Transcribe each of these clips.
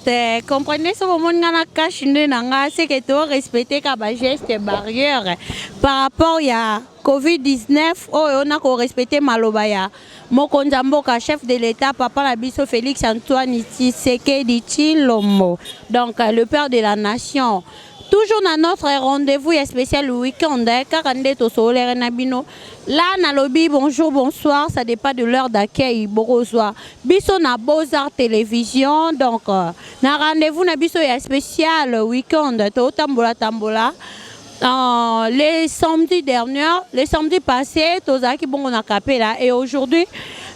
Internaute, comprenez so bomoni nga na cache nde na nga, c'est que to respecter ka ba geste barrière par rapport ya COVID-19 oyo na ko respecter maloba ya mokonzi ya mboka, chef de l'État, papa na biso Félix Antoine Tshisekedi Tshilombo, donc le père de la nation. Toujours na notre rendez-vous ya spécial week-end, kaka nde tosololere na bino là. Nalobi bonjour, bonsoir, ça dépend de l'heure d'accueil bokozwa biso na Beaux-Arts Télévision. Donc na rendez-vous na biso ya spécial week-end, totambola tambola. Les samedis dernier, les samedis passé, tozalaki bongo na Kapela et aujourd'hui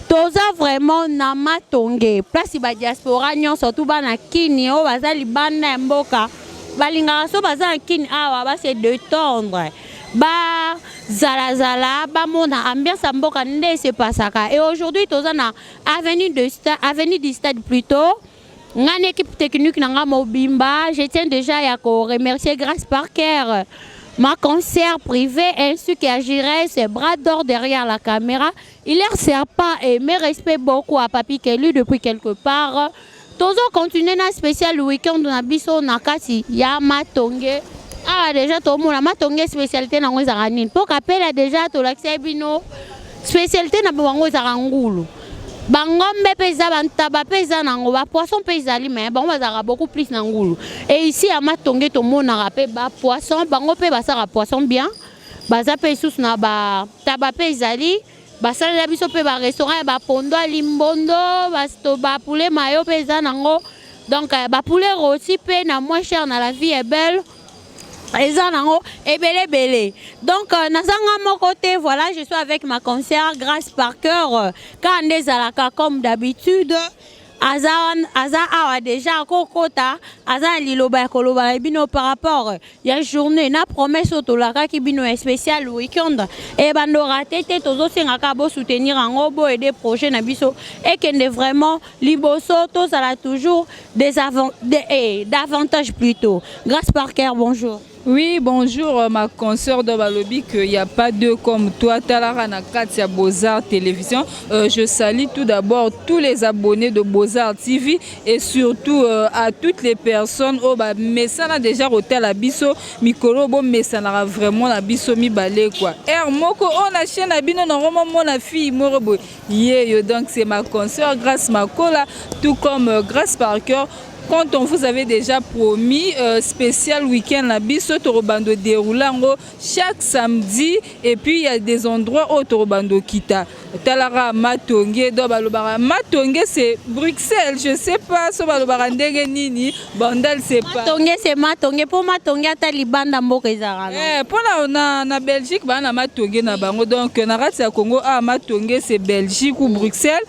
toza vraiment na Matonge, place badiaspora nyonso tu, bana Kini oyo baza libanda ya mboka balingaka so baza na Kini awa base détendre, bazalazala, bamona ambiance ya mboka nde esepasaka. Et aujourd'hui toza na avenue de stade, avenue du Stade plutôt. Nga na équipe technique na nga mobimba, je tiens déjà ya koremercier Grâce Parker, ma consœur privé, ainsi que Agires, bras d'or derrière la caméra. Il leur sert pas et mes respects beaucoup à Papi Kelly depuis quelque part. Tozo continuer na spécial week-end na biso na kati ya Matonge. Awa déjà tomona Matonge, spécialité nango ezalaka nini? Mpo Kapela déjà tolakisa bino spécialité na bango ezalaka ngulu, bangombe mpe eza, bantaba mpe eza nango, bapoisson mpe ezali, mais bango bazalaka beaucoup plus na ngulu. Et ici ya Matonge tomonaka mpe bapoisson, bango mpe basalaka poisson bien, baza mpe lisusu na bataba mpe ezali. Basalela biso mpe barestaurant ya bapondo ya limbondo, bapoulet mayo mpe eza nango, donc bapoulet rôti mpe na moins cher na La Vie est Belle eza nango ebele ebele. Donc nazanga moko te, voilà, je suis avec ma consœur Grâce Parker. Kaka nde ezalaka comme d'habitude, aza, aza awa déjà akokota, aza na liloba ya koloba na bino par rapport ya journée na promesse oyo tolakaki bino ya spécial week-end. Ebandora te te, tozosengaka bosoutenir yango, boaider projet na biso ekende vraiment liboso, tozala toujours des avant, des, eh, davantage plutôt. Grâce Parker, bonjour. Oui, bonjour, ma consoeur de balobi qu'il n'y a pas deux comme toi, Talara na kati ya Beaux-Arts Télévision. Je salue tout d'abord tous les abonnés de Beaux-Arts TV et surtout à toutes les personnes oh ba mesana déjà hôtel biso mikolo bo mesana vraiment na biso mibale quoi. Er moko on a chaîne bino na romo mona fille moko boye. Ye donc c'est ma consoeur Grâce Makola, tout comme Grâce Parker. Quand on vous avait déjà promis spécial week-end na biso, tokobando déroule yango chaque samedi et puis il y a des endroits oyo tokobando kita. Talaka Matonge, do balobaka Matonge c'est Bruxelles, je sais pas so balobaka ndenge nini, Bandal c'est pas Matonge, c'est Matonge mpo Matonge ata libanda mboka ezalaka. Eh, mpona na Belgique baa na Matonge na bango, donc na kati ya Congo ah, Matonge c'est Belgique ou Bruxelles.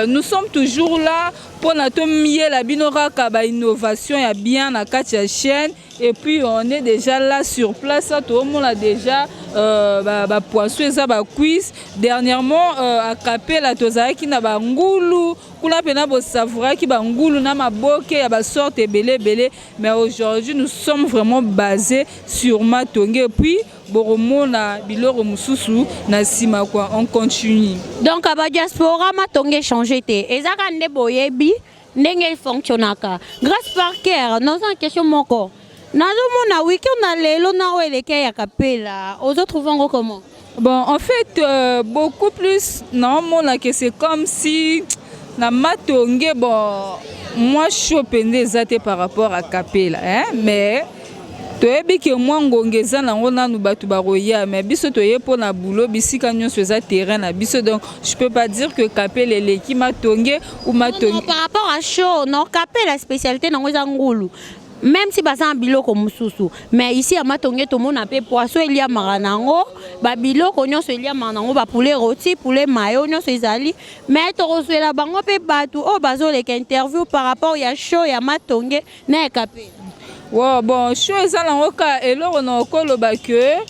Nous sommes toujours là mpona tomiela bino kaka bainnovation ya bien na kati ya chaîne. Et puis on est déjà là sur place, toomona déjà bapoisson eza bacuisse. Dernièrement akapela tozalaki na bangulu kuna mpena, bosavouraki bangulu na maboke ya basorte ebele ebele, mais aujourd'hui nous sommes vraiment basés sur Matonge et puis bokomona biloko mosusu na nsima quoi, on continue. Donc badiaspora, Matonge change te, ezaka nde boyebi ndenge efonctionnaka. Grâce Parker, naza na question moko. Nazomona weekend na lelo na oyo eleki ya Kapela, ozotrouve yango comment? Bon, en fait, beaucoup plus, non, que c'est comme si na Matonge, bon, moi chaud mpenza eza te par rapport à Kapela, hein, mais toyebi ke mwa ngonga eza nango nanu bato bakoya, mais biso toye mpo na boulot, bisika nyonso eza terrain na biso, donc je peux pas dire que Kapela eleki Matonge ou Matonge. Non, par rapport à chaud, non, Kapela spécialité nango eza ngulu, même si baza na biloko mosusu, mais ici ya Matonge tomona mpe poisson eliamaka nango, babiloko nyonso eliamaka nango, bapoulet rôti, poulet mayo nyonso ezali. Mais tokozwela bango mpe bato oyo bazoleka interview par rapport ya show ya Matonge na ya Kapela. Ouais, bon, show eza nango ka eloko na okoloba que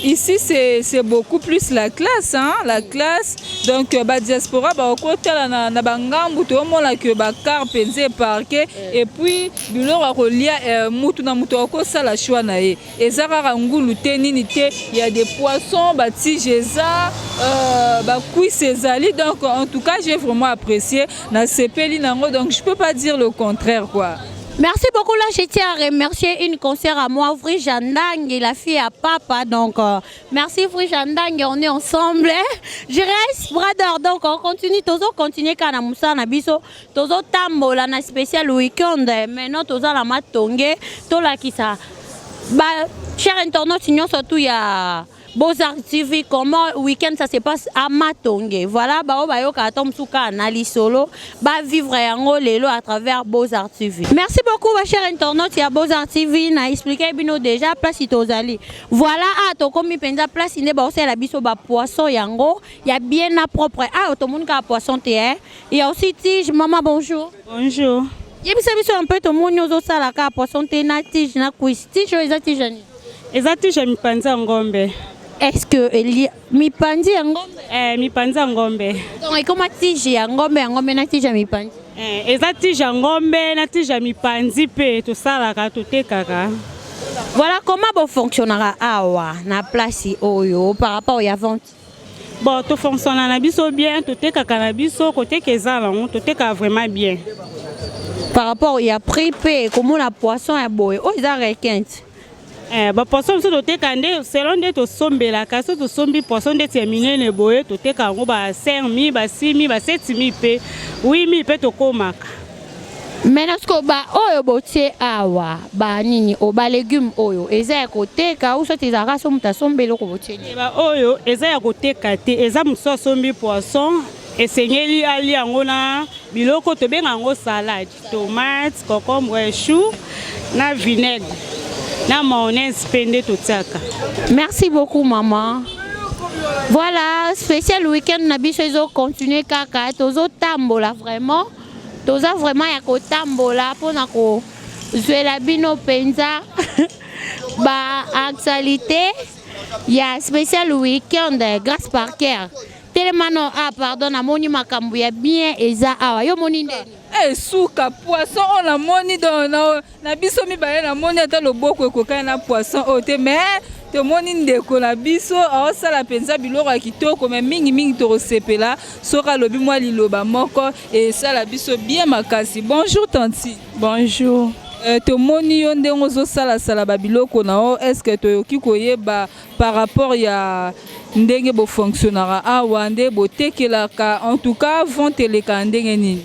ici c'est beaucoup plus la classe, hein, la classe. Donc badiaspora bakotala na bangambu, toomona ke bacar mpenza eparquer et puis biloko ya kolia, mutu na mutu akosala choix na ye. Eza kaka ngulu te, nini te, ya des poissons, batige eza, bacuisse ezali. Donc en tout cas, j'ai vraiment apprécié, nasepeli nango, donc je peux pas dire le contraire, quoi. Merci beaucoup. Là, je tiens à remercier une consœur à moi, Vrijandang, la fille à papa. Donc, merci Vrijandang, on est ensemble. Je reste, brother. Donc, on continue, toujours continuer quand on a na biso, toujours tambola na spécial week-end. Maintenant, toujours la Matonge, tolakisa. Ba, cher internaute, surtout il y a Beaux-Arts TV, comment week-end ça se passe à Matonge. Voilà, ba bayoka ata musuka na lisolo, ba vivre yango lelo à travers Beaux-Arts TV. Merci beaucoup, ba cher internaute ya Beaux-Arts TV, na expliqué bino déjà place tozali. Voilà, a tokomi penza place nde ba osala biso ba poisson yango, ya bien na propre. Ah, tomoni ka poisson te, hein. Il y a aussi tige. Maman, bonjour. Bonjour. Yebisa biso un peu, tomoni ozosala ka poisson te na tige na cuisse. Tige oyo eza tige nini? Eza tige ya mipanzi ya ngombe. Est-ce que eli mipanzi ya ngombe? Eh, mipanzi ya ngombe. Donc ekoma tige ya ngombe, ya ngombe na tige ya mipanzi. Eh, eza tige ya ngombe na tige ya mipanzi mpe tosalaka, totekaka. Voilà, comment bofonctionnaka awa na place oyo par rapport ya vente? Bon, tofonctionna na biso bien, totekaka na biso, koteka eza nango, totekaka vraiment bien. Par rapport ya prix mpe, komona poisson ya boye oyo eza requin te? Eh, bapoisson biso toteka nde selon nde tosombelaka. So tosombi poisson ndeti ya minene boye, toteka yango ba 5000, ba 6000, ba 7000 mpe 8000 mpe tokomaka. Maintenant, sikoyo ba oyo botie awa, banini o, balégume oyo eza ya koteka ou soki ezalaka so moto asombi eloko botie nini? Ba oyo eza ya koteka te, eza mosusu asombi poisson, esengeli alia yango na biloko tobenga yango salade: tomate, concombre, chou na vinaigre na mayonnaise mpe nde totiaka. Merci beaucoup, maman. Voilà, spécial week-end na biso ezocontinue kaka, tozotambola vraiment, toza vraiment ya kotambola mpona kozwela bino mpenza baactualité ya spécial week-end. Grâce Parker, telema no. Ah, pardon, namoni makambo ya bien eza awa. Yo moni ndeni? Esuka poisson oyo namoni, donc na biso mibale namoni ata loboko ekokani na poisson oyo te. Mais tomoni ndeko na biso aosala mpenza biloko ya kitoko, mais mingimingi tokosepela soki alobi mwa liloba moko, esala biso bien makasi. Bonjour, tantie. Bonjour. Tomoni yo ndenge ozosalasala babiloko na yo. Est-ce toyoki koyeba par rapport ya ndenge bofonctionnaka awa, nde botekelaka, en tout cas vente elekaka ndenge nini?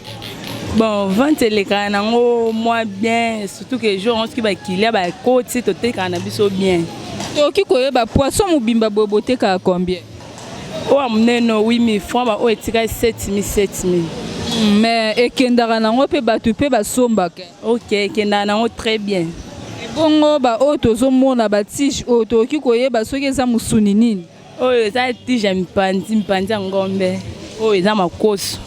Bon, vente elekaka nango mwa bien, surtout que jour soki bakilia bakoti, totekaka na biso bien. Tokoki koyeba poisson mobimba boye botekaka combien? Oyo ya monene 8000 francs, baoyo etikali 7000, 7000. Mais ekendaka nango mpe, bato mpe basombaka? Ok, ekendaka nango très bien. Ebongo baoyo tozomona, batige oyo, tokoki koyeba soki eza mosuni nini? Oyo eza tige ya mipanzi, mipanzi ya ngombe. Oyo eza makoso.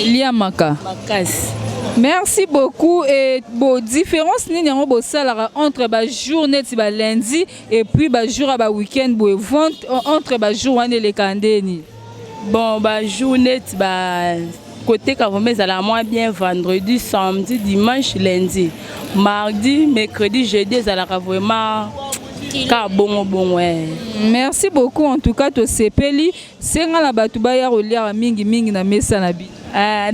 Eliamaka? Makasi. Merci beaucoup. Et bo différence nini yango bosalaka entre bajour neti balundi et puis bajour ya baweekend boye? Vente entre bajour wana eleka ndeni? Bon, bajour neti ba koteka vraiment ezalaka mwa bien vendredi, samedi, dimanche, lundi, mardi, mercredi, jeudi ezalaka vraiment kaka bongo bongo, eh. Merci beaucoup, en tout cas tosepeli. Senga na bato baya koliaka mingimingi na mesa na bino. Ah,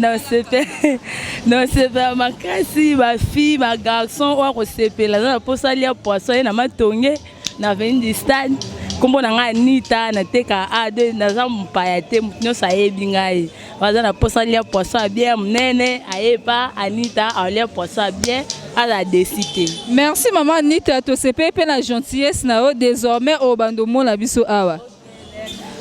nasepela makasi. Bafille, bagarçon oyo akosepela, aza na mposa alia poisson, ye na Matonge na avenue du Stade. Nkombo na ngai Anita, nateka A2, naza mopaya te, moto nyonso ayebi ngai. Aza na mposa alia poisson ya bien monene, ayepa Anita, alia poisson ya bien, aza déçu te. Merci, mama Anita, tosepeli mpe na gentillesse na yo. Désormais oyo bando omona biso awa.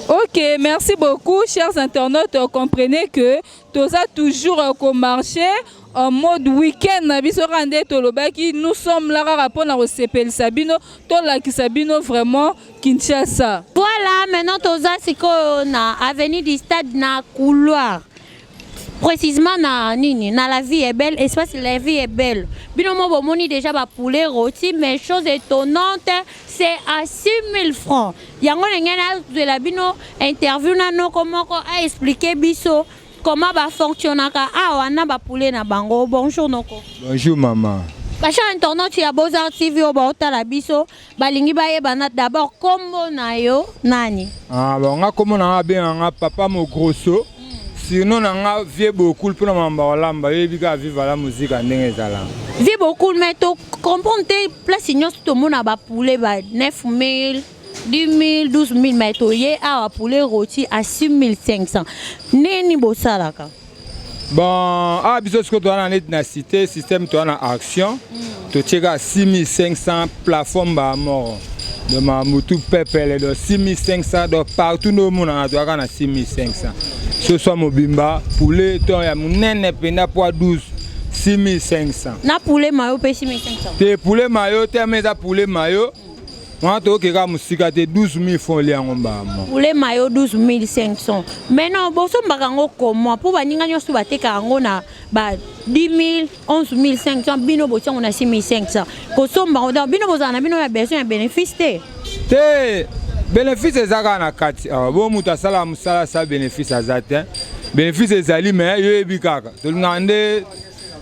Ok, merci beaucoup, chers internautes. Comprenez que toza toujours komarcher en mode week-end na biso kaka nde tolobaki. Nous sommes là kaka mpona kosepelisa bino, tolakisa bino vraiment Kinshasa. Voilà, maintenant toza sikoyo na avenue du Stade na couloir. Précisément na nini, na La Vie est Belle, espace La Vie est Belle. Bino mo bomoni déjà ba poulet rôti, mais chose étonnante, c'est à 6000 francs. Yango ndenge nazwela bino interview na noko moko a expliquer biso comment bafonctionnaka awa na bapoulet na bango. Bonjour noko. Bonjour maman. Bachers internautes ya Beaux-Arts TV oyo baotala biso, balingi bayebana d'abord kombo na yo nani? Ah, bon, nga kombo na nga abenga nga Papa Mogrosso. Sinon na nga Vie Bokul mpona makambo ya kolamba, yoyebi kaka Viva la Musica ndenge ezala. Vie Bokul, mais to comprendre te, place nyonso tomona bapoulet ba 9000, 10 000, 12 000, mais toye awa, poulet rôti à 6500. Nini bosalaka? Bon, awa biso sikoyo toza na neti na cité système, toza na action, totie kaka 6500 plafond mbaa moko. Donc makambo tu pepele, donc 6500, donc partout nde omonaka toza kaka na 6500. Soso mobimba, poulet to ya monene mpenza po 12, 6500. Na poulet mayo mpe 6500? Te, poulet mayo te, ama eza poulet mayo wana toyoke kaka mosika te, 12 000 francs olia yango mbaa moko. Poulet mayo 12 500. Maintenant bosombaka yango comment? Mpo baninga nyonso batekaka yango na ba 10 000, 11 500, bino botia yango na 6 500. Kosomba yango, donc bino bozala na bino ya besoin ya bénéfice te? Te, bénéfice eza kaka na kati awa. Bo moto asalaka mosala asa bénéfice aza te. Bénéfice ezali, mais yoyebi kaka tolingaka nde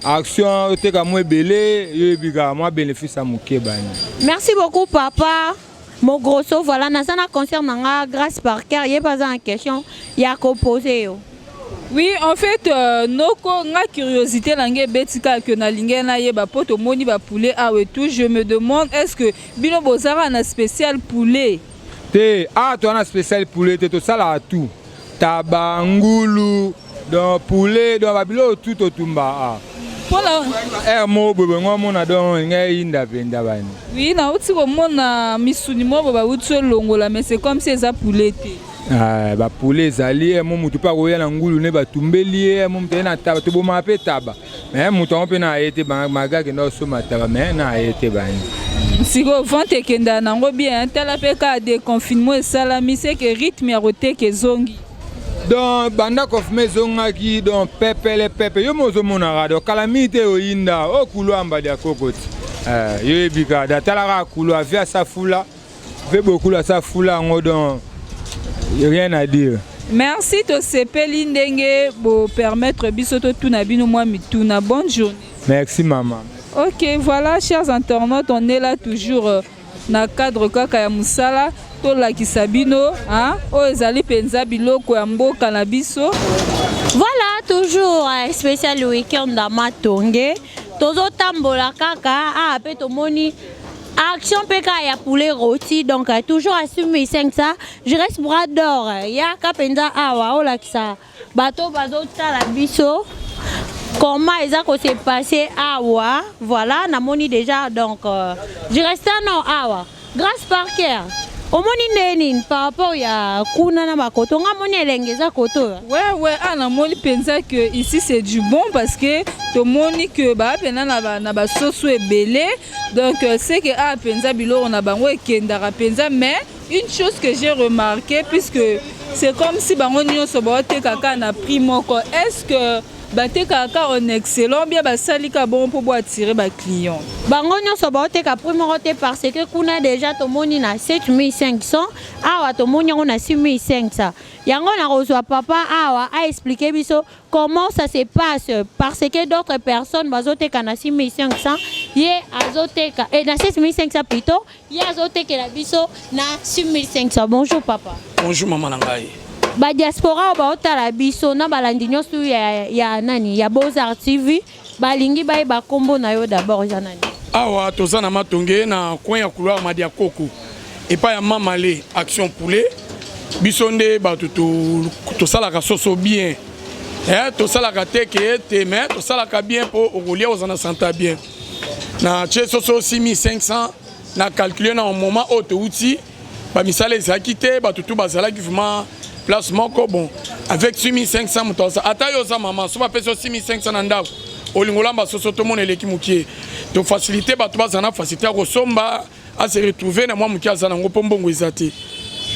action oteka mwa ebele, yoyebi kaka mwa bénéfice ya moke bani. Merci beaucoup papa Mogrosso. Voilà, naza na concert na nga Grâce Parker, ye mpe aza na question ya kopose yo. Oui, en fait, noko, nga curiosité na ngai ebeti kaka ke nalingi nayeba, mpo tomoni bapoulet awa et tout, je me demande, est ce que bino bozalaka na spécial poulet? Te, awa toza na spécial poulet te, tosalaka tout, taba, ngulu, donc poulet, donc babiloko tout totumba awa. Mpona aire moko boye bongo omona, donc ngai eyinda mpenza bani. Oui, nauti komona misuni moko bauti olongola, mais c'est comme si eza poulet te. Ah, bapoulet ezali ye mo motu mpe akoya na ngulu ne batumbeli ye mo moto aye na taba, tobomaka mpe taba, mais moto yango mpe na aye te, maga akenda kosomba taba, mais na aye te bani. Sikoyo vente ekendaka nango bien? Tala mpe kaka déconfinement esalami, c'est que rythme ya koteka ezongi. Donc banda confinement ezongaki, donc pepele pepe, yo mo ozomonaka, donc kala mingi te oyinda oyo kulwamba dia kokoti. Yo yebi kaka da talaka kulwa vi asafula mpe bokulu asafula yango, donc rien à dire. Merci, tosepeli ndenge bopermettre biso totuna bino mwa mituna. Bonne journée. Merci mama. Ok, voilà, chers internautes, on est là toujours na cadre kaka ya mosala, tolakisa bino oyo ezali mpenza biloko ya mboka na biso. Voilà, toujours spécial week-end na Matonge, tozotambola kaka awa mpe tomoni action mpe kaka ya poulet rôti, donc toujours à 6500. Je reste bras d'or, yaka mpenza awa olakisa bato bazotala biso comment eza kose passer awa. Voilà, namoni déjà, donc je reste no awa. Grâce Parker, omoni nde nini par rapport ya kuna na bakoto? Nga moni elenge eza koto oyo. Ouais, ah, namoni mpenza que ici c'est du bon, parce que tomoni que baa mpenza na basoso ebele, donc c'est que ah mpenza biloko na bango ekendaka mpenza. Mais une chose que j'ai remarqué, puisque c'est comme si bango nyonso baotekaka kaka na prix moko, est ce que batekaka kaka en excellent bien, basali kaka bongo mpo boattirer baclient? Bango nyonso baoteka prix moko te, parce que kuna déjà tomoni na 7500, awa tomoni yango na 6500. Yango na kozwa papa awa aexpliquer biso comment ça se passe, parce que d'autres personnes bazoteka na 6500, ye azoteka na 7500 plutôt, ye azotekela biso na 6500. Bonjour papa. Bonjour mama na ngai. Badiaspora oyo baotala biso na balandi nyonso ya nani, ya Beaux-Arts TV, balingi bayeba nkombo na yo d'abord, eza nani? Awa toza na Matonge, na coin ya couloir Madia Koko, epai ya Mamale Action Poulet. Biso nde bato tosalaka soso bien. Tosalaka te ke te, mais tosalaka bien mpo okolia, oza na santa bien. Na tie soso 6500, na calcule na moment oyo touti bamisala ezalaki te, bato tu bazalaki vraiment place moko. Bon, avec 6500, moto aza ata yo oza mama, so bapesi yo 6500 na ndako, olingo olamba soso, tomona eleki mokie. Tofacilité bato bazala na facilité ya kosomba, ase retrouve na mwa moke aza nango, mpo mbongo eza te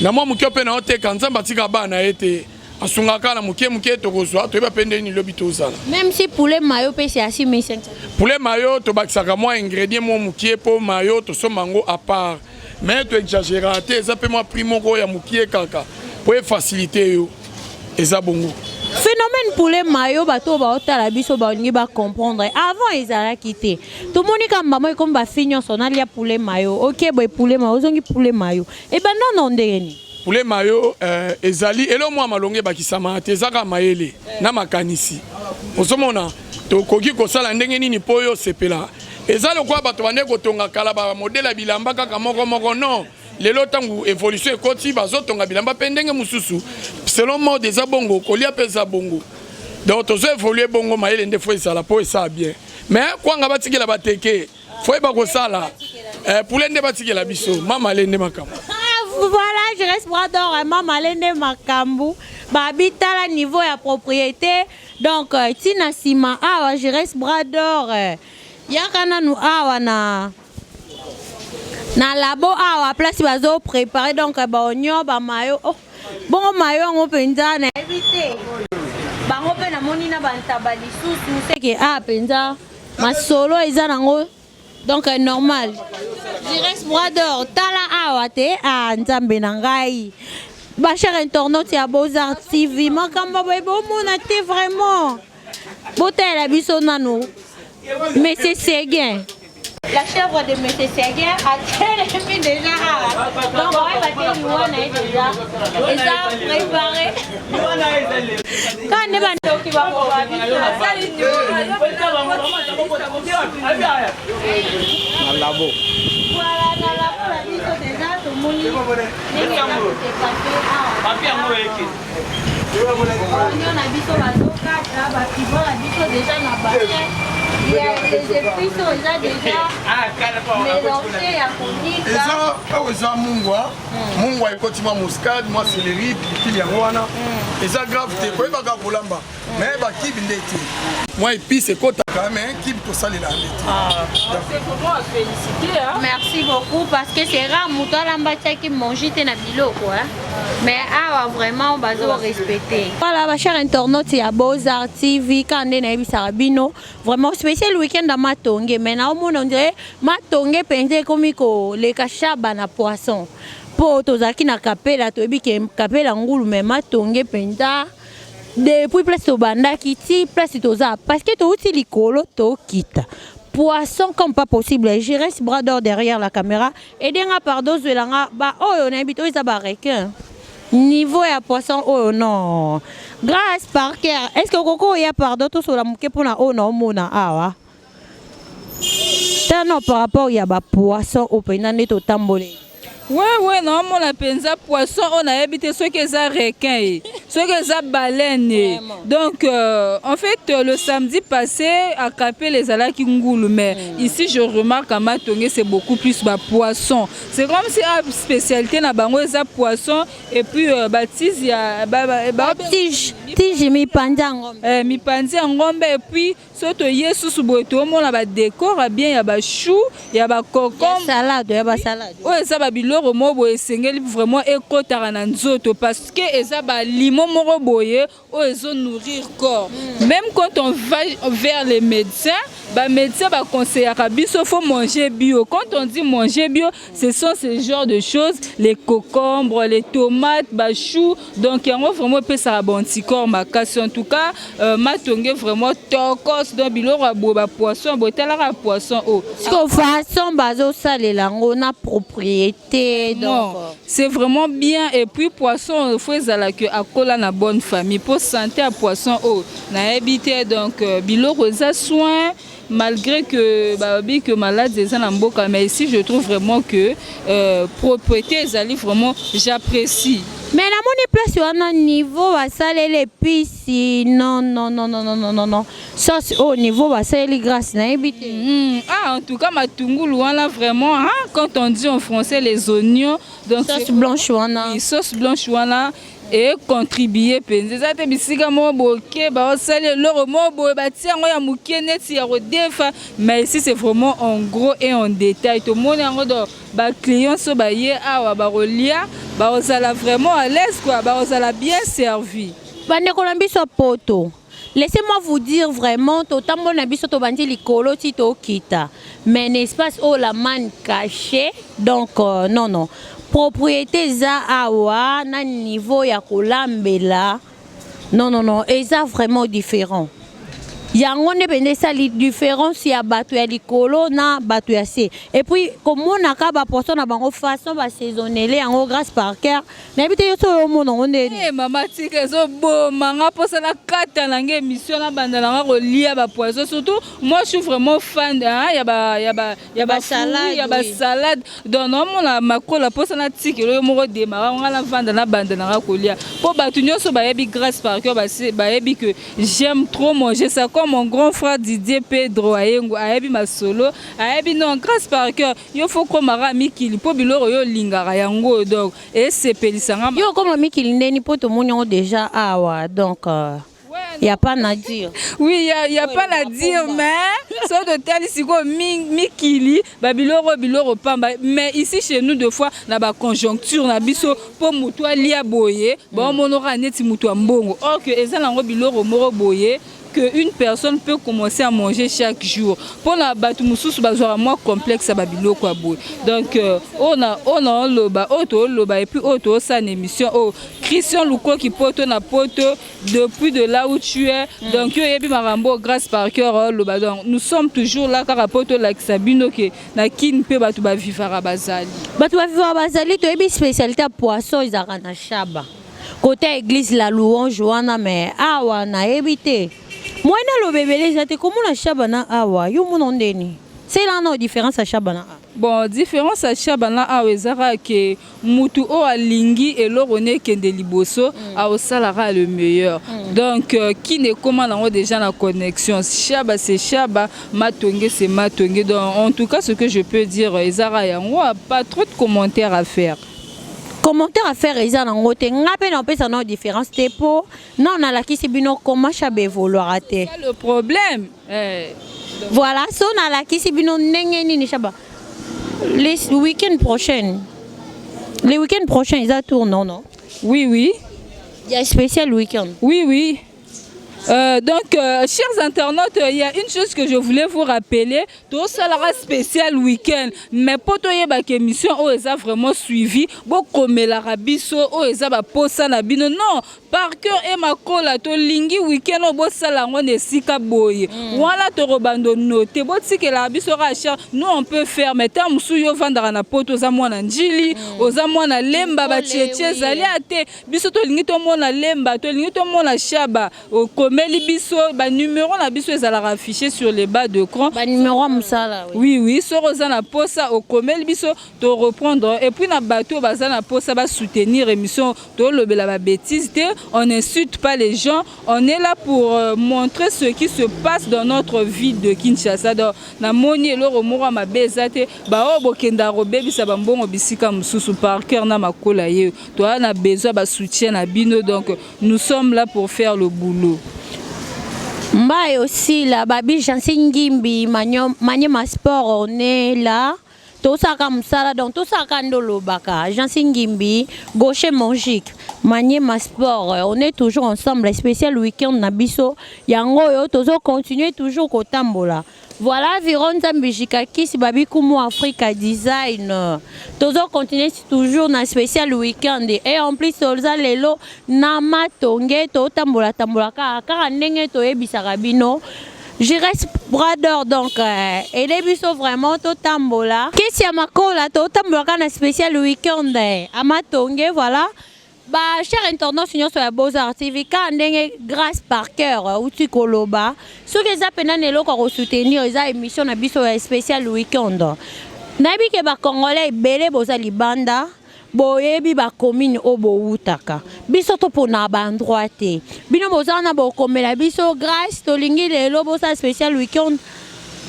na mwa moke mpe na oteka. Nzambe atika bana ye te. Asungaka na moke moke, tokozwa, toyeba mpe ndeni lobi tozala. Même si poulet mayo mpe c'est à 6500? Poulet mayo, tobakisaka mwa ingrédient mwa mokie mpo mayo tosomba yango à part, mais toexagéraka te. Eza mpe mwa prix moko ya mokie kaka mpo efacilité yo, eza bongo. Phénomène poulet mayo, bato oyo baotala biso balingi bacomprendre. Avant ezalaki te. Tomoni ka mbamo ekomi, bafille nyonso nalia poulet mayo. Ok, boye poulet mayo ozongi, poulet mayo ebanda na ndenge nini? Poulet mayo ezali elo mwa malongo ebakisama te. Eza kaka mayele na makanisi. Ozomona, tokoki kosala ndenge nini mpo oyo osepela. Eza lokola bato bande kotonga kala bamodèle ya bilamba kaka moko moko. Non, lelo ntango évolution ekoti, bazotonga bilamba mpe ndenge mosusu selon mode. Eza bongo, kolia mpe eza bongo. Donc tozo évolue bongo, mayele nde faut ezala mpo esala bien. Mais kwanga batikela bateke, faut yeba kosala poulet nde batikela biso mama ale nde makambo. Voilà, je reste bras d'or, mama ale nde makambo. Babi tala niveau ya propriété. Donc ntina nsima awa, je reste bras d'or. Yaka nanu awa na labo awa, place bazo préparer donc baoignon, bamayo. Oh, bongo mayo yango mpenza nayebi te. Bango mpe namoni na bantaba lisusu seke a mpenza masolo eza nango. Donc normal, je reste bras d'or. Tala awa te a nzambe na ngai. Bachers internautes ya Beaux-Arts TV, makambo boye bomona te. Vraiment, botalela biso nanu Monsieur Seguin, la chèvre de Monsieur Seguin atelemi déjà awa. Donc oyeba te, liwa na ye déjà eza préparé. Kaka nde bandoki bakoba biso. Na labo. Voilà, na labo na biso déjà tomoni ndenge eza kosepase awa. Oignon na biso bazokata, bapiment na biso déjà na bassin ya les épices oyo eza déjà mélangé ya konika. Eza awa, eza mungwa. Mungwa ekoti mwa muscade, mwa céleri, pilipili, yango wana eza grave te. Koyebaka kolamba, mais bakibi nde te. Mwa épice ekotaka, mais kibi tosalela nde te. C'est vraiment à féliciter, hein. Merci beaucoup, parce que c'est rare moto alamba tiaki mongi te na biloko, hein. Mais awa vraiment bazo respecter. Voilà, bachers internautes ya Beaux-Arts TV, kaka nde nayebisaka bino, vraiment spécial week-end ya Matonge. Mais naomona on dirait Matonge mpenza ekomi koleka shaba na poisson, mpo tozalaki na Kapela, toyebi ke Kapela ngulu, mais Matonge mpenza depuis place tobandaki ti place toza, parce que touti likolo tokita, poisson comme pas possible. Je reste bras d'or derrière la caméra. Edenga pardon, zwelanga ba oyo nayebi te, oyo eza barequin. Niveau ya poisson oyo, non. Grâce Parker, est ce que okoko oya? Pardon, tosola moke mpona oyo naomona awa. Tano par rapport ya bapoisson oyo mpenza nde totamboli. We naomona mpenza poisson oyo, nayebi te soki eza requin ye, soki eza baleine ye. Donc en fait le samedi passé à Kapela ezalaki ngulu, mais ici je remarque à Matonge c'est beaucoup plus bapoisson. C'est comme si a spécialité na bango eza poisson et puis batise ya tige, tige, mipanzi ya ngombe. Mipanzi ya ngombe. Et puis so toye susu boye, toomona badécor ya bien, ya bachou, ya baconcombre. Salade, ya basalade. Oyo eza babiloko moko boye esengeli vraiment ekɔtaka na nzoto, parce que eza balimo moko boye oyo ezonourrir corps. Même quand on va vers les médecins, bamédecin baconseillaka biso faut manger bio. Quand on dit manger bio, ce sont ce genre de choses, les concombres, les tomates, bachou. Donc yango vraiment epesaka baanticorps makasi. En tout cas Matonge vraiment tokos. Donc biloko ya boye, bapoisson boye, talaka poisson oyo. Siko façon bazosalela yango na propriété, donc Non, c'est vraiment bien. Et puis poisson, faut ezala que akola na bonne famille po santé ya poisson oyo nayebi te. Donc biloko eza soin, malgré que balobi que malade eza na mboka, mais ici je trouve vraiment que propriété ezali vraiment, j'apprécie. Mais namoni place wana, niveau basaleli épice, non, non, non, non, non, non, non, non, sauce oyo, niveau basaleli, Grâce, nayebi te. Ah, en tout cas matungulu wana vraiment, hein, quand on dit en français les oignons, donc sauce blanche wana. Oui, sauce blanche wana econtribue mpenza. Eza te bisika moko boke baosali eloko moko boye, batia yango ya moke neti ya kodefa, mais ici c'est vraiment en gros et en détail. Tomoni yango. Donc baclient so baye awa, bakolia, bakozala vraiment à l'aise quoi, bakozala bien servi. Bandeko na biso poto, laissez-moi vous dire vraiment, totambola na biso, tobandi likolo ti tokita, mais na espace oyo la manne cachée. Donc non, non, propriété eza awa na niveau ya kolambela. Non, non, non, eza vraiment différent. Yango nde mpenza esali différence ya bato ya likolo na bato ya se. Et puis komonaka bapoisson na bango, façon basaisonnele yango, Grâce par Cœur, nayebi te yo so oyo omona yango ndeni. Eh, mama, tika, ezoboma nga mposa nakata na nga émission, nabanda na nga kolia bapoisson. Surtout moi, je suis vraiment fan, hein, ya ba ya ba ya Basalade, bafruit, ya basalade. Donc naomona makola, mposa natikela oyo moko démarrer nga, navanda, nabanda na nga kolia, mpo bato nyonso bayebi Grâce par Cœur, bayebi que j'aime trop manger ça, comme mon grand frère Didier Pedro Ayengo ayebi masolo, ayebi. Non, Grâce par Cœur, yo faut komaka mikili mpo biloko oyo olingaka yango, donc esepelisanga. Yo okoma mikili ndeni mpo tomoni yango déjà awa, donc y a pas à dire. Oui, il n'y a, y a pas à dire, mais so totali sikoyo mikili, babiloko, biloko pamba. Mais ici chez nous, deux fois na baconjoncture na biso, mpo motu alia boye, baomonaka neti motu ya mbongo, or que eza nango biloko moko boye que une personne peut commencer à manger chaque jour. Mpona bato mosusu bazwaka mwa complexe ya babiloko ya boye. Donc oyo na oloba, oyo tooloba, et puis oyo toosala na émission oyo, Christian Lukoki, poto na poto, depuis de là où tu es, donc yo oyebi makambo Grâce par Cœur oloba. Donc nous sommes toujours là kaka po tolakisa bino ke na Kini mpe bato bavivaka bazali. Bato bavivaka bazali. Toyebi spécialité ya poisson ezalaka na Shaba, côté ya église La Louange wana, mais awa nayebi te. Moi naloba ebele eza te. Komona Shaba na awa, yo mona ndeni sela na différence ya Shaba na awa? Bon, différence ya Shaba na awa eza kaka ke mutu oyo alingi eloko ne ekende liboso, aosalaka le meilleur. Donc Kini ekóma nango déjà na connexion. Shaba, c'est Shaba, Matonge, c'est Matonge. Donc en tout cas, ce que je peux dire eza kaka yango, pas trop de commentaires à faire. Commentaire à faire eza nango te. Nga mpe na opesa nao différence te, mpo na nalakisi bino comment Shaba évoluera te. C'est ça le problème, eh. Voilà, so nalakisi bino ndenge nini Shaba. Les week-end prochain, les week-end prochain eza tour, non, non? Oui. Il y a spécial week-end. Oui. Donc, chers internautes, il y a une chose que je voulais vous rappeler. Tout ça spécial week-end. Mais pour toi, il émission oyo eza vraiment suivi. Bokomelaka biso oyo eza ba posa na bino. Non, par Cœur et makola, tolingi week-end oyo bosala yango na esika boye. Wana tokobanda note, botikelaka biso kaka cher. Nous, on peut faire, mais ntango mosusu yo ovandaka na poto, oza mwana Njili, oza mwana Lemba, batietie ezali ate. Biso tolingi tomona Lemba, tolingi tomona Shaba. Okomeli biso, banuméro na biso ezalaka affiché sur les bas d'écran. Banuméro ya mosala. Oui, soki oza na posa, okomeli biso, toreprendre. Et puis na bato oyo baza na posa basoutenir émission, tolobela babêtise te, on n'insulte pas les gens, on est là pour montrer ce qui se passe dans notre ville de Kinshasa. Donc namoni eloko moko ya mabe eza te. Baoyo bokendaka kobebisa bambongo bisika mosusu, par Cœur na makola ye, toza na besoin basoutien na bino. Donc nous sommes là pour faire le boulot. Mbaye aussi là, Babi Jansi Ngimbi, Manyema Sport, on est là. Tosaka mosala, donc tosaka nde olobaka. Jansi Ngimbi, Gaucher Mongique, Manyema Sport, on est toujours ensemble. Spécial week-end na biso yango oyo, tozocontinue toujours kotambola. Voilà, Viron Nzambe Jikakisi, Babi Kumu Africa Design, tozocontinue toujours na spécial week-end. Et en plus toza lelo na Matonge, totambola tambola kaka kaka ndenge toyebisaka bino. Jires Brador, donc aide biso vraiment totambola. Kesi ya makola, totambola kaka na spécial week-end à Matonge. Voilà, ba chers internautes nyonso ya Beaux-Arts TV, kaka ndenge Grâce par Cœur uti koloba, soki eza mpena na eloko ya kosoutenir, eza émission na biso ya spécial week-end. Nayebi ke bacongolais ebele boza libanda, boyebi bacommune oyo bowutaka. Biso topona baendroit te. Bino boza wana, bokomela biso: "Grâce, tolingi lelo bosala spécial week-end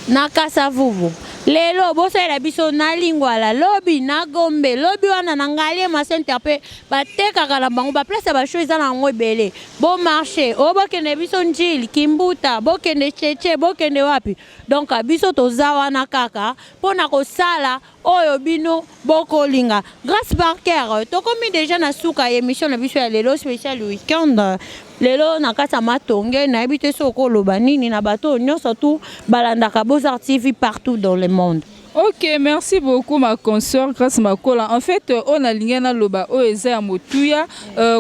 na Kasavubu, lelo bosalela biso na Lingwala, lobi na Gombe, lobi wana na Ngaliema Center." Mpe batekaka na bango baplace ya bashow eza na yango ebele. Bomarché oyo, bokende biso Njili, Kimbuta, bokende Cheche, bokende wapi. Donc biso toza wana kaka mpona kosala. Oyo bino bokolinga. Grace Parker, tokomi dejà na suka ya emission na biso ya lelo special weekend. Lelo na kati ya Matonge, nayebi te soki okoloba nini na bato oyo nyonso tout balandaka Beaux-Arts TV partout dans le monde. Ok, merci beaucoup ma consoeur Grace Makola. En fait, oyo nalingi naloba oyo eza ya motuya.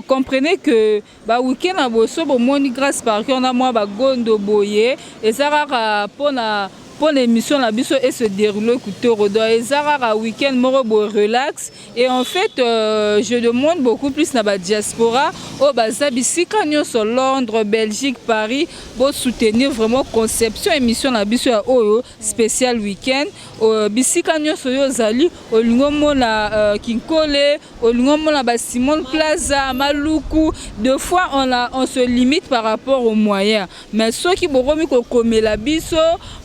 Comprenez que ba week-end na boso bomoni Grace Parker na mwa bagondo boye eza kaka mpona mpona émission na biso e se déroule kitoko. Donc eza kaka week-end moko boye relax. Et en fait, je demande beaucoup plus na badiaspora oyo baza bisika nyonso, Londres, Belgique, Paris, bosoutenir vraiment conception émission na biso ya oyo spécial week-end. Bisika nyonso oyo ozali, olingi omona Kinkole, olingi omona basimone Plaza, Maluku, deux fois on se limite par rapport aux moyens. Mais soki bokomi kokomela biso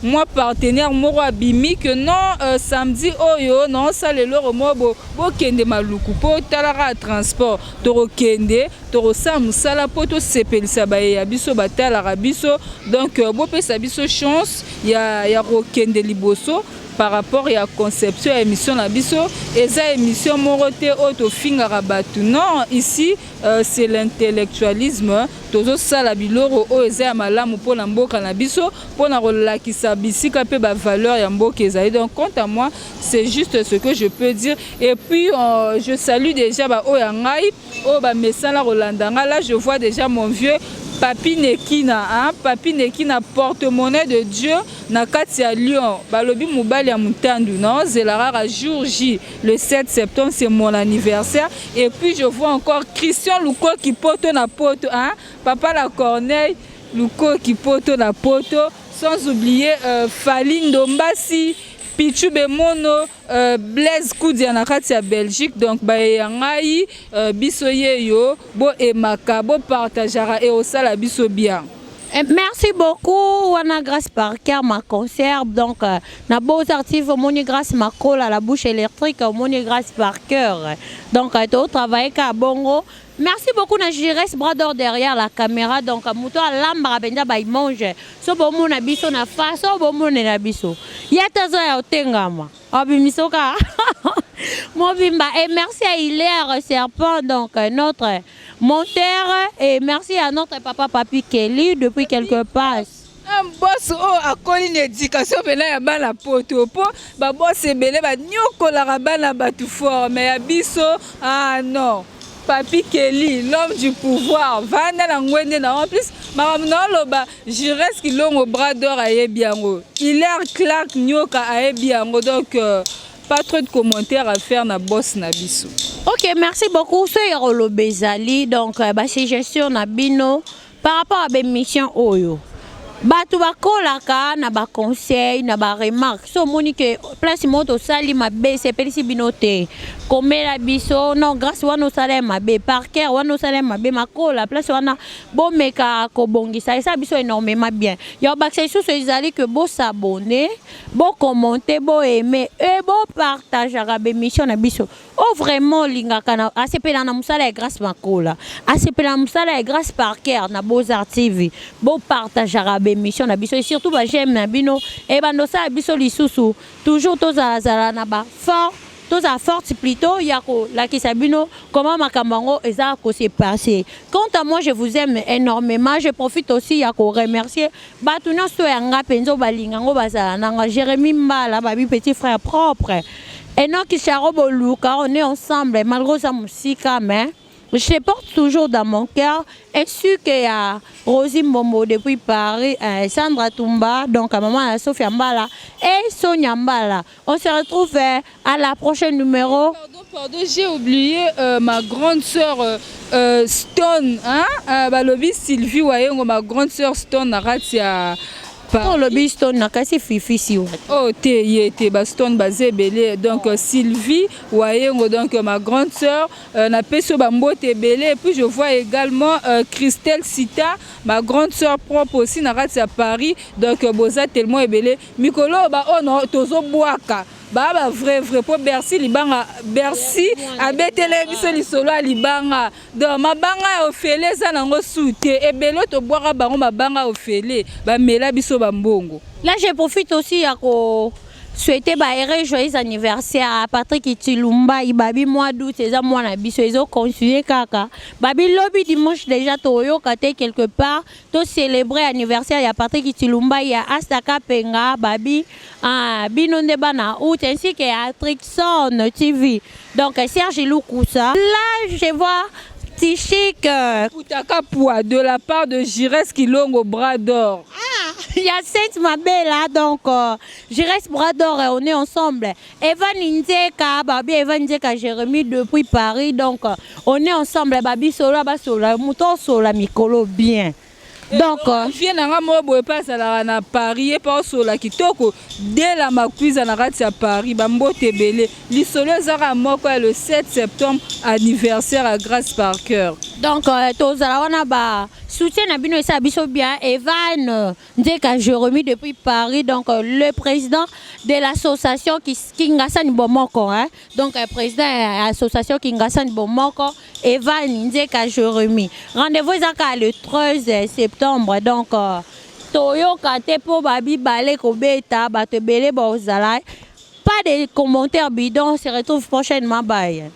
mwa partenaire moko abimi que non, samedi oyo naosala eloko moko, bokende Maluku mpo talaka ya transport, tokokende, tokosala mosala mpo tosepelisa baye ya biso batalaka biso. Donc bopesa biso chance ya kokende liboso par rapport ya conception ya émission na biso. Eza émission moko te oyo tofingaka bato, non. Ici, c'est l'intellectualisme. Tozosala biloko oyo eza ya malamu mpona mboka na biso, mpona kolakisa bisika mpe bavaleur ya mboka ezali. Donc quant à moi, c'est juste ce que je peux dire. Et puis je salue déjà baoyo ya ngai oyo bamesana kolanda ngai. Là, je vois déjà mon vieux Papi Nekina, hein? Papi Nekina, porte-monnaie de Dieu na kati ya Lyon, balobi mobali ya mutandu, naozela kaka jour J, le 7 septembre, c'est mon anniversaire. Et puis je vois encore Christian Lukoki, poto na poto, hein? Papa la Corneille Lukoki, poto na poto. Sans oublier Fali Ndombasi, Pichu Bemono, Blaise Kudia na kati ya Belgique. Donc baye ya ngai, biso ye yo boemaka, bopartageaka e osala biso bien. Merci beaucoup wana Grâce Parker, ma consoeur. Donc na Beaux-Arts TV, omoni Grâce Makola, la bouche électrique, omoni Grâce Parker. Donc totravaille ka bongo. Merci beaucoup na Jires Bras d'Or derrière la caméra. Donc moto alambaka mpenza baimonge so bomona biso na face oyo bomonela biso ye te azo ya otengama abimisoka mobimba. Et merci à Hilaire Serpent, donc notre monteur, et merci à notre papa Papi Kelly depuis quelque part. Un boss oyo akoli na éducation mpena ya bana poto, mpo baboss ebele banyokolaka bana bato fort, mais ya biso, ah non, Papi Kelly, l'homme du pouvoir, vanda na ngwende na. En plus, makambo na oloba, Jires Kilongo Bras d'Or ayebi yango, Hilaire Clark Nyoka ayebi yango. Donc pas trop de commentaires à faire na boss na biso. Ok, merci beaucoup. So ya koloba ezali, donc basuggestion na bino par rapport à bémission oyo bato bakolaka na baconseil, na baremarque. So omoni ke place moko tosali mabe, esepelisi bino te, komela biso: non, Grâce wana osala ya mabe, Parker wana osala ya mabe, Makola place wana bomeka kobongisa, esala biso énormément bien. Ya kobakisa lisusu ezali ke bos'abonner, bocommenter, boaimer e bopartageaka bémission na biso. Oyo vraiment olingaka na asepela na mosala ya Grâce Makola, asepela na mosala ya Grâce Parker na Beaux-Arts TV, bopartageaka bémission na biso et surtout baj'aime na bino ebanda osala biso lisusu toujours tozalazala na bafort, tozala forte plutôt ya kolakisa bino comment makambo yango eza kose passer. Quant à moi, je vous aime énormément. Je profite aussi ya koremercier bato nyonso ya nga mpenza oyo balinga yango, bazala nanga Jérémi Mbala, babi petit frère propre, Enoki Charo Boluka. On est ensemble malgré ça mosika, mais je te porte toujours dans mon cœur, ainsi que à Rosie Mbombo depuis Paris, Sandra Toumba, donc à maman Sophia Mbala et Sonia Mbala. On se retrouve à la prochaine numéro. Pardon, pardon, j'ai oublié ma grande sœur Stone, hein? Balobi Sylvie Wayengo, ma grande sœur Stone na kati ya Olobi Stone na kasi Fifi si. Oh te, ye te, bastone baza ebele. Donc Sylvie Wayengo, donc ma grande sœur, napesi oyo bambote ebele. Et puis je vois également Christelle Sita, ma grande sœur propre aussi na kati ya Paris. Donc boza tellement ebele mikolo oyo baoyo tozobwaka baa ba vrai vrai, mpo Bercy libanga, Bercy abetele biso lisolo ya libanga. Donc mabanga ya ofele eza nango su te, ebele tobwaka bango mabanga ya ofele, bamela biso bambongo. Là, je profite aussi ya ko Souhaiter ba heureux joyeux anniversaire à Patrick Tshilumbayi, babi mois d'août eza mois na biso ezo continuer kaka. Babi lobi dimanche déjà toyoka te quelque part to célébrer anniversaire ya Patrick Tshilumbayi, ya Asta Kapenga, babi ah, bino nde bana août, ainsi que ya Trixon TV. Donc Serge Lukusa. Là je vois Tichik Putaka Poua de la part de Jires Kilongo Bras d'Or. Ah, il y a Sainte Mabela, donc Jires Bras d'Or, on est ensemble. Evan Nzeka, Babi Evan Nzeka, Jérémy depuis Paris, donc on est ensemble. Babi Solo, Basola, Mouton Sola, Mikolo, bien. Donc, vie na nga moko boye mpe azalaka na Paris, ye mpe osola kitoko dela makwiza na kati ya Paris. Bambote ebele, lisolo ezaka moko ya le 7 septembre, anniversaire ya Grâce par Cœur. Donc tozala wana, ba soutien na bino esa biso bien. Evan Nzeka Jérémy depuis Paris, donc le président de l'association Kingasani Bomoko, hein. Donc président ya association Kingasani Bomoko, Evan Nzeka Jérémy. Rendez-vous ezaka le 13 septembre, donc toyoka te mpo babibale kobeta bato ebele bozala. Pas de commentaires bidon, on se retrouve prochainement, bye.